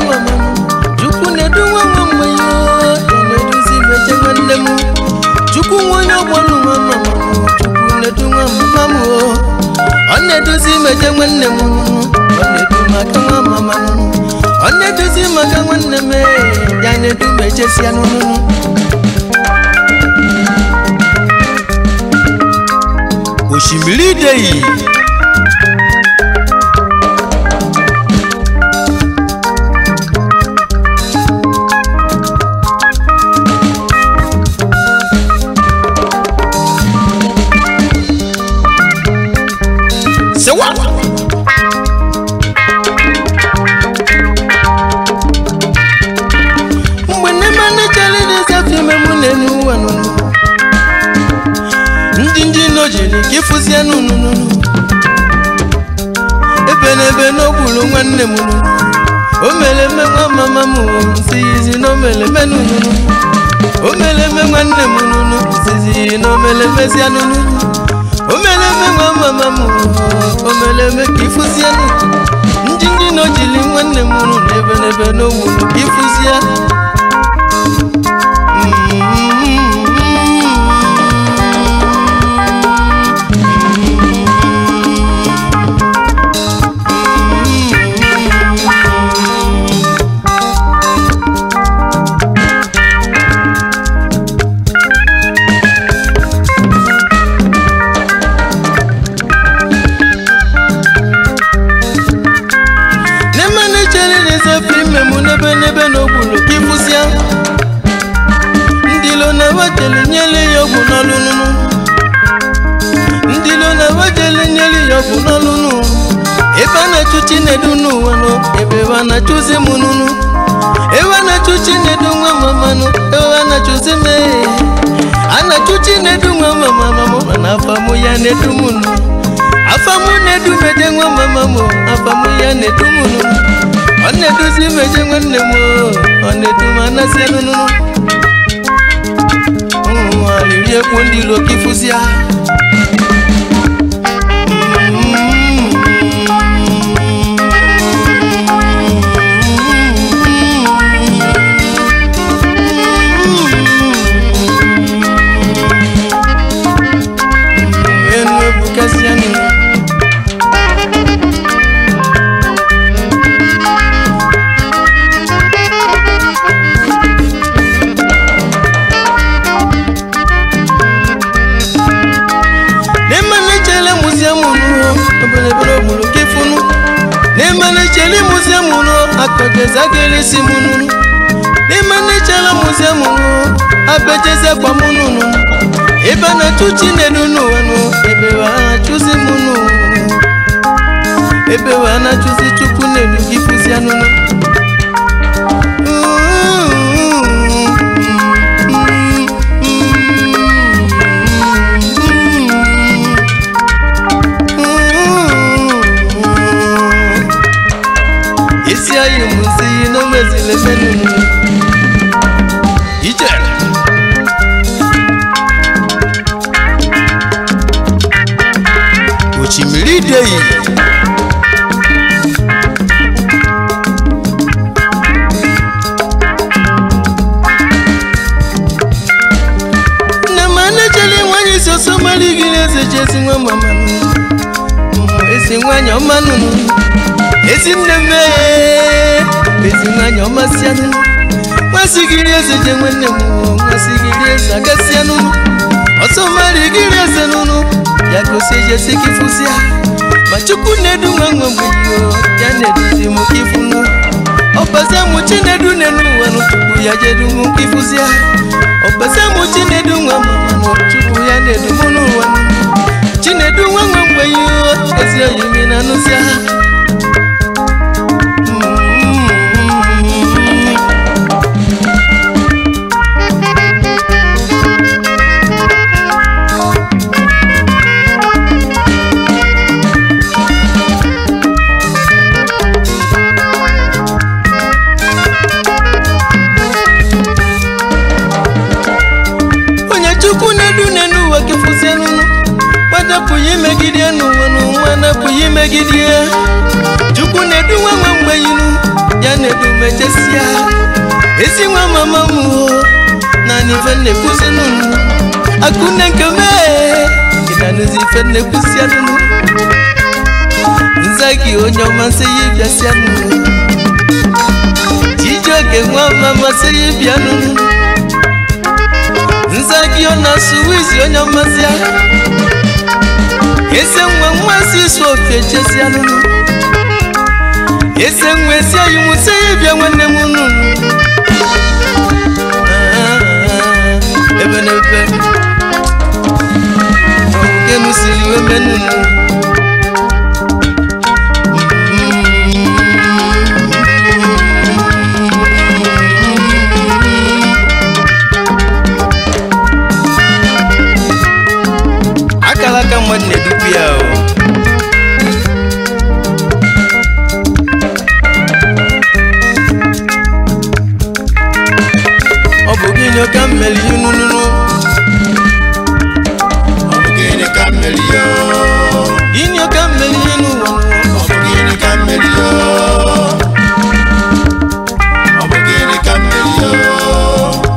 nwa mama Chukwu na-edu nwa nwa mgbe ya na-eduzi meje nwanne m Chukwu nwa onye ọgbọ nwa mama Chukwu na-edu nwa mama m ọ na-eduzi meje nwanne m ọ na-edu maka nwa mama m ọ na-eduzi maka nwanne m ya na-edu mejesia n'ụnụ Osimiri idei Sewa mgbe nne m anachara ịzafe ime mụ na-enu ụwa nụnụ ndị ndị nojiri ka ịfụzie nụnụnụ ebe n'ebe n'ogburu nwanne m nụnụ o mere eme nwa mama m nsizi na o mere eme nụnụnụ o mere eme nwanne m nụnụ nsizi na o mere emezie nụnụ o mere eme nwa mama m o mere eme ka ịfụzie nụ ndị ndị nojiri nwanne m nụ n'ebe n'ebe n'ogburu ka ịfụzie. N'ebe n'ogbulu ka ịfụsịa ndị ilo na-ewejele nyele ya ọgwụ n'ọlụ nụnụ ndị ilo na-ewejele nyele ya ọgwụ n'ọlụ nụ ebe a na-achụ Chinedu n'ụwa nụ ebe a na-achụzi m nụnụ ebe a na-achụ Chinedu nwa mama nụ ebe a na-achụzi m a na-achụ Chinedu nwa mama mụ mana afa mụ ya na-edu m nụ afa mụ na-edu meje nwa mama mụ afa mụ ya na-edu m nụ ọ na-eduzi meje nwanne m ọ na-edu m anasị nụnụ alịrị ekwu ndị ilo ka ịfụzịa. Enu ebukasịa nụnụ. N'emanechele museum no akọjeza gelisi mununu n'emanechele museum no abejeze kwa mununu ebe na-achụ Chinedu n'ụwa nụ ebe wa na-achụzi munu ebe wa na-achụzi Chukwu na-edu gị fụzia nụnụ. Isi ayi musi no mezile menunu ijere Osimiri idei nne m anechele nwanyị soso mara gị eze jezi nwa mama ezi nwanyị ọma nụnụ ezi nne m ezi nwanyị ọma sianụ nwasị gị eze je nwanne m nwasị gị eze agasịanụ ọsọ mara gị eze nụnụ ya gosi ejesi ka ịfụsịa ma Chukwu na-edu nwa nwa mgbe ya na-eduzi m ka ịfụnụ ọbazie mụ Chinedu n'enu ụwa nụ Chukwu ya jedu m ka ịfụsịa ọbazie mụ Chinedu nwa mama nụ Chukwu ya na-edu m n'ụwa nụ Chinedu nwa nwa mgbe ezi oyi mi na nụsịa. Onye Chukwu na-edu n'enu ụwa ka ịfụsịa nụnụ gbadapụghị imegide n'ụwa n'ụwa napụghị imegide. mechesia ezi nwa mama m naanị ife na-ekwuzi nụnụ akụnne nke mee ịna-anụzi ife na-ekwusi anụnụ nza gị onye ọma sị ya ịbịasịa nụnụ Chijioke nwa mama sị ya ịbịa nụnụ nza gị ọ na-asụ wizi onye ọmasị ya eze nwa nwa si isu ofe chesia nụnụ eze nwa esi anyị nwụsị ya ịbịa nwanne m nụnụ ebe n'ebe ọgenu siri weme nụnụ akala aka mmadụ na-edupu ya o ọ bụ gịnị ka mmeri nụnụnụ Ọ bụ gịnị ka mmeri yo? gịnị ka mmeri n'ụwa Ọ bụ gịnị ka mmeri yo? Ọ bụ gịnị ka mmeri yo?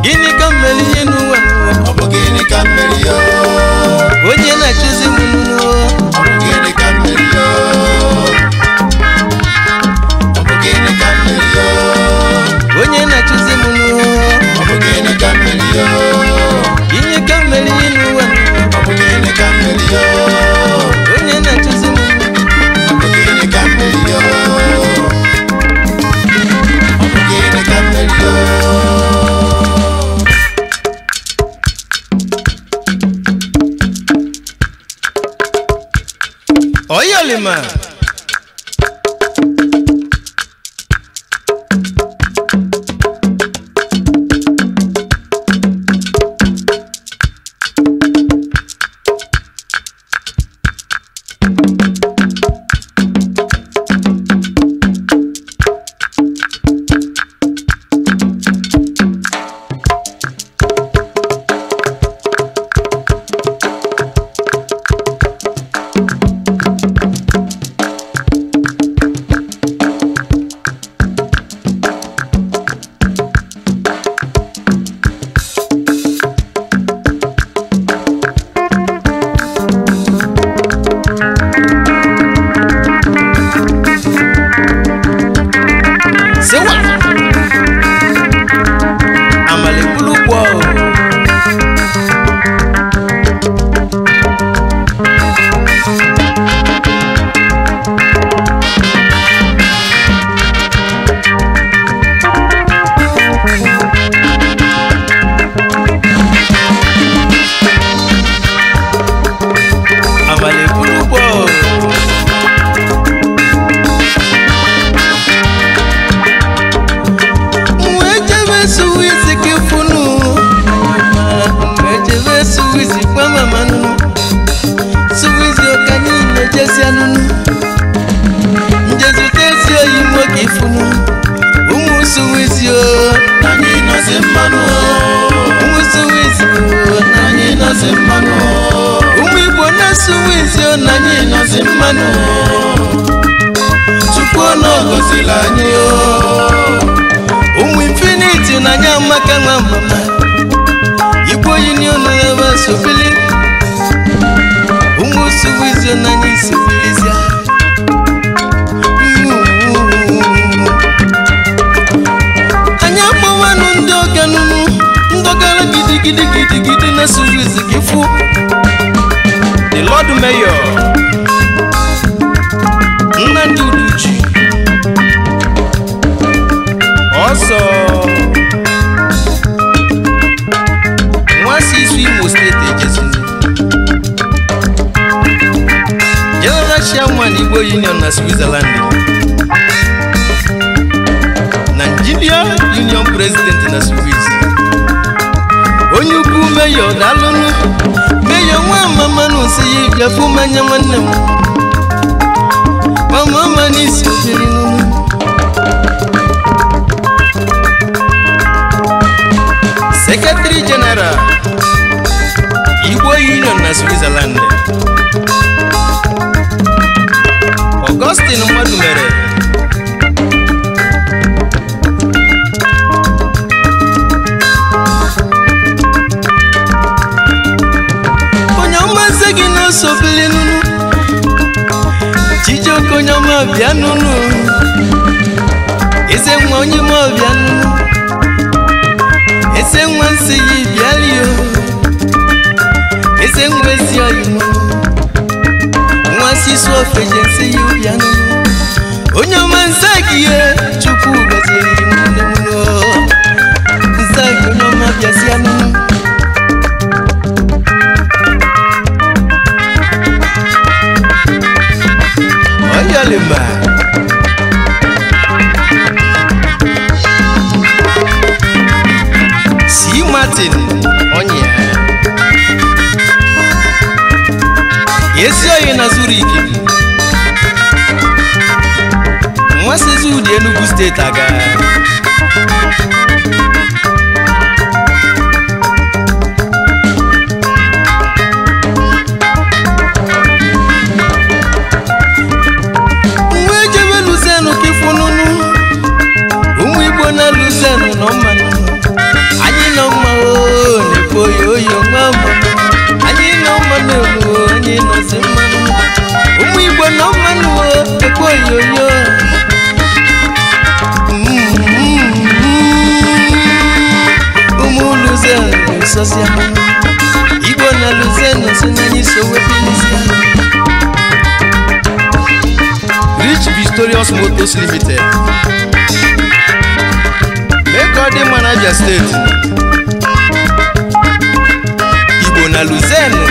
gịnị ka mmeri n'ụwa Ọ bụ gịnị ka mmeri yo? onye na-achụzi m nụnụ Ọ bụ gịnị ka mmeri yo? Ọ bụ gịnị ka mmeri yo? onye na-achụzi m nụnụ Ọ bụ gịnị ka mmeri yo? gịnị ka mmeri n'ụwa Ọ bụ gịnị ka mmeri yo? onye na-achụzi m Ọ bụ gịnị ka mmeri yo? Ọ bụ gịnị ka mmeri yo? Oyolima sewa amala ekwulu ụgwọ amala ekwulu ụgwọ mwejebe suwizi kifunu mwejebe suwizi kwa mama nunu suwizi okanyi nejesia nunu njezutezi oyimo kifunu umu suwizi o Anyị nọzi mmanụ o. umu suwizi o Anyị nọzi mmanụ o. umu igbo na suwizi o na Anyị anyị nọzi mmanụ o. Chukwu ọ gọziri anyị o. ụmụ infiniti na anya amaka nwa mama igbo union ebe sobili ụmụ suwizi na anyị sobilizia anyị akpọwanụ ndị ọganụnụ ndọgara gidigidi gidigidi na suwizi gị fụ the lord mayor Nnamdi Uduchi ọsọ nwa si isu Imo steeti ejezini general chairman Igbo Union na Switzerland Nigeria Union president na Swiss onye ukwu meyo daalụnụ meyo nwa mama na osi ya bịa mmanya nwanne m mama ma n'isi obere nụnụ Secretary General Igbo Union na Switzerland Augustine Mmadumere n'osobili nunu Chijioke onye ọma bịa nunu Eze nwa onye ọma bịa nunu Eze nwa nsị yi bịa lio Eze nwa ezi oyi mụ Nwa sisi ofeje nsị yi bịa nunu Onye ọma nzagi ye Chukwu gọziri nne m nụ Nzagi onye ọma bịazịa nunu Oyalima C. Martin Onya Ezi oyi na Zurich Nwasị Zudi Enugu steeti aga Nwa ejebe Luzenu ka ịfụnụnụ Ụmụ Igbo na Luzenu nọ mmanụ Anyị nọ mma oo na-ekpo oyo oyo nwa mmanụ Anyị nọ mmanụ oo anyị nọzi mmanụ Ụmụ Igbo nọ mmanụ oo ekpo oyo oyo Ụmụ Luzenu sọsịa Igbo na Luzenu si na anyị so wepilisia Rich Victorious Motors Limited Mee ka ọ dị mma na Abia steeti Igbo na Luzenu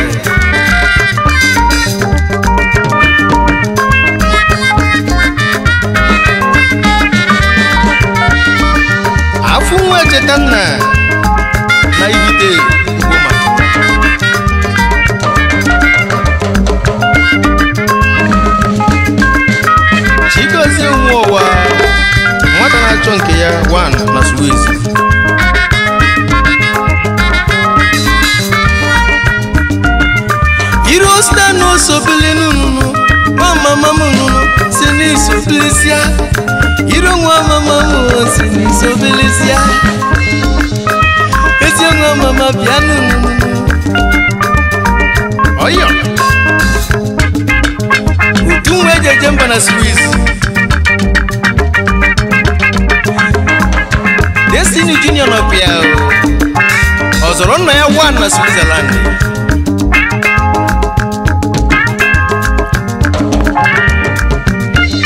Afụ nwa echeta nna na Ihite Ugoma Chigozie nwa ụwa nwata na-achọ nke ya 1 na Suez Irosta n'osobili nunu nwa mama m nunu si n'isobilisia Iro nwa mama m si n'isobilisia Ezi nwa mama bịa nunu Ọyọ Udu nwa ejeje mba na Suez Destiny Junior nọpịa ọ zọrọ nna ya 1 na Switzerland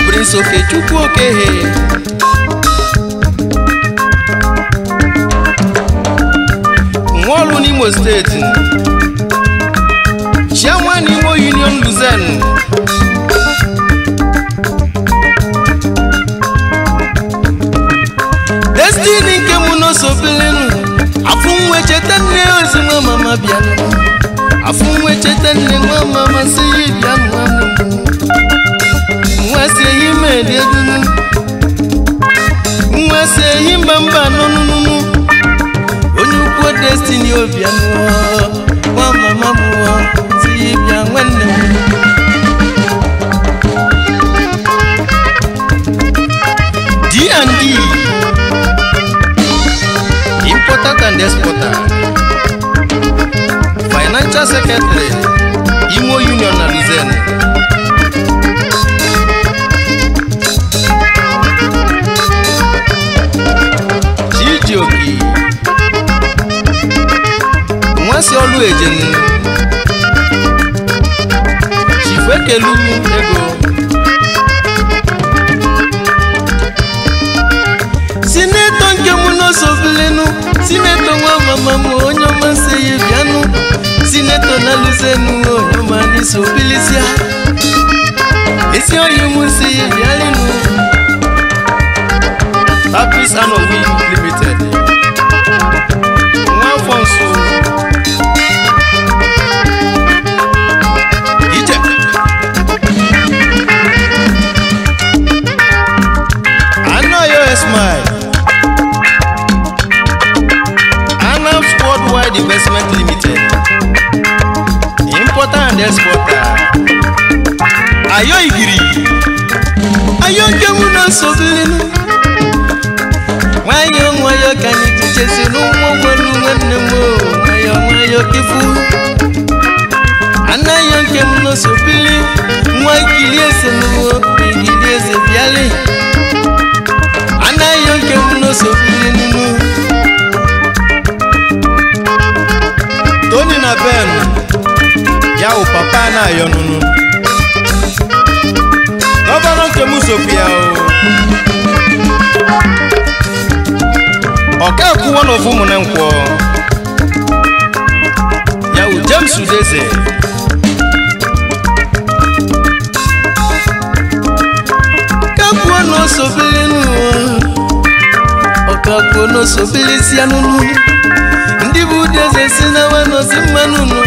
Prince Okechukwu Okehe Nwaolu n'Imo steeti Chairman Imo Union Luzerne Destiny nke mụ n'osobilinu Afụ nwa echeta nne ozi nwa mama bịa nunu Afụ nwa echeta nne nwa mama si yi bịa nwa nunu Nwa si ehi meri edunu Nwa si ehi mba mba nụnụnụnụ Onye ukwu Destiny obịa nụọ Nwa mama mụọ si yi bịa nwanne m D&D Importer and Exporter Financial Secretary Imo Union na Luzerne Chijioke Nwasị ọlụ ejenu Chifekelu ego Sinetọ nke mụ n'osobilinu Sinetọ nwa mama m onye ọma nsị ya bịanụ Sinetọ na Luzenu onye ọma n'isobilisia Esi oyi mụ nsị ya bịalinu Tapis Anowi Limited Nwa Nso Ije Anayo Ismail Anams Worldwide Investment Limited Importer and Exporter Ayo Igiri Ayo nke mụ n'osobilinu Nwayọọ nwayọọ ka anyị ji chezi n'ụmụ nwelu nwanne m o. Nwayọọ nwayọọ kifu Anayo nke m n'osobili nwa ikili eze n'ụwa ikili eze bịali. Anayo nke m n'osobili nunu. Tony na Ben ya wụ papa Anayo nunu. Gọvanọ nke m sokwu ya o. Ọkakwụ one of Ụmụnenkwọ ya wụ James Udeze. Kakwuo n'osobili n'ụwa ọkakwuo n'osobili si anụnụ. Ndị bụ Udeze si na wanosi mmanụ nụ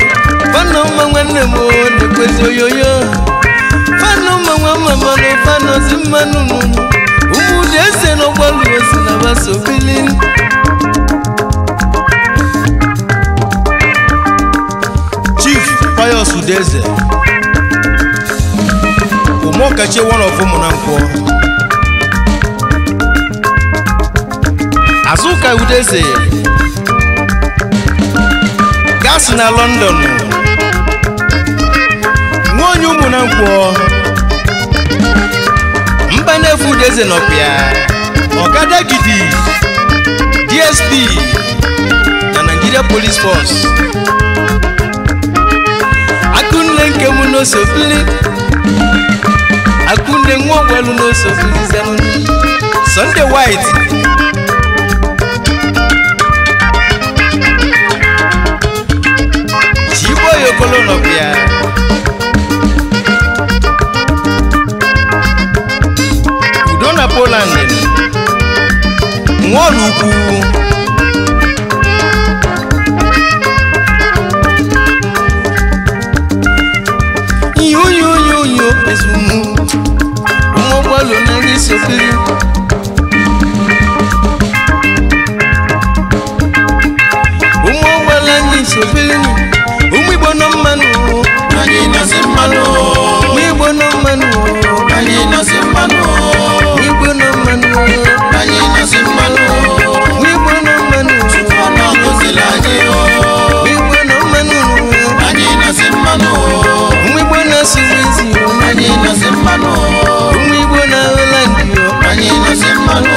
fanọ mma nwanne m o na-ekwezi oyoyo fanọ mma nwa mama nụ fanọsi mmanụ nụ. Ụmụ Udeze n'ọgbalụ osi na basobili. Chief Pius Udeze Umokachi one of Ụmụnankwọ. Azuka Udeze gas na London nwa onye Ụmụnankwọ. Mba na-efu Udeze nọpịa Ọgadagidi DSP na Nigeria Police Force. Akunne nke m n'osobili akunne nwa ọgbalụ n'osobili zanụ. Sunday White Chiboy Okolo nọpịa. Udo na Poland nwaọlụ ukwu. Yoyoyoyo ezumu ụmụ ọgbalụ na anyị sobili. Ụmụ ọgbalụ anyị sobili. Ụmụ Igbo nọ mmanụ. Anyị nọsị mmanụ. Ụmụ Igbo nọ mmanụ. Anyị nọsị mmanụ. Ụmụ Igbo nọ mmanụ. Anyị nọsị mmanụ. Ụmụ Igbo nọ mmanụ. Chukwu na gọziri anyị o. Ụmụ Igbo nọ mmanụ. Anyị nọsị mmanụ. Ụmụ Igbo na-asụ ezi. Anyị nọsị mmanụ. Ụmụ Igbo na Holland. Anyị nọsị mmanụ.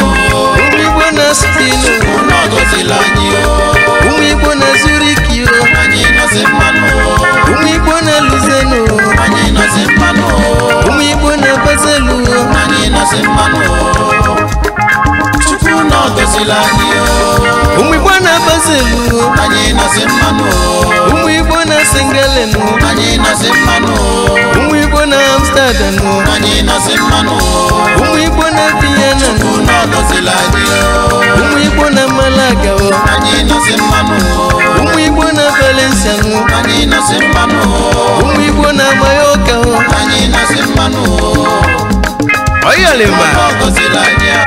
Ụmụ Igbo na Spain. Chukwu na gọziri anyị o. Ụmụ Igbo na Zurich. Anyị nọsị mmanụ. Ụmụ Igbo na Luzano. Anyị nọsị mmanụ. Ụmụ Igbo na Basel. Anyị nọsị mmanụ. Chukwu na gọziri anyị o. Ụmụ Igbo na Basel. Anyị nọsị mmanụ. Ụmụ Igbo na Singalen. Anyị nọsị mmanụ. Ụmụ Igbo na Amsterdam. Anyị nọsị mmanụ. Ụmụ Igbo na Vienna. Chukwu na gọziri anyị o. Ụmụ Igbo na Malaga. Anyị nọsị mmanụ. Ụmụ Igbo na Valencia. Anyị nọsị mmanụ. Ụmụ Igbo na Mallorca. Anyị nọsị mmanụ. Oyalima Ọ gọziri anyị a.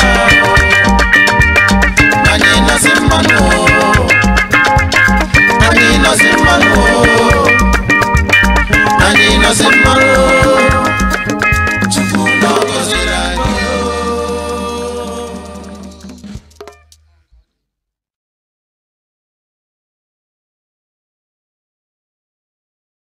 Anyị nọsị mmanụ.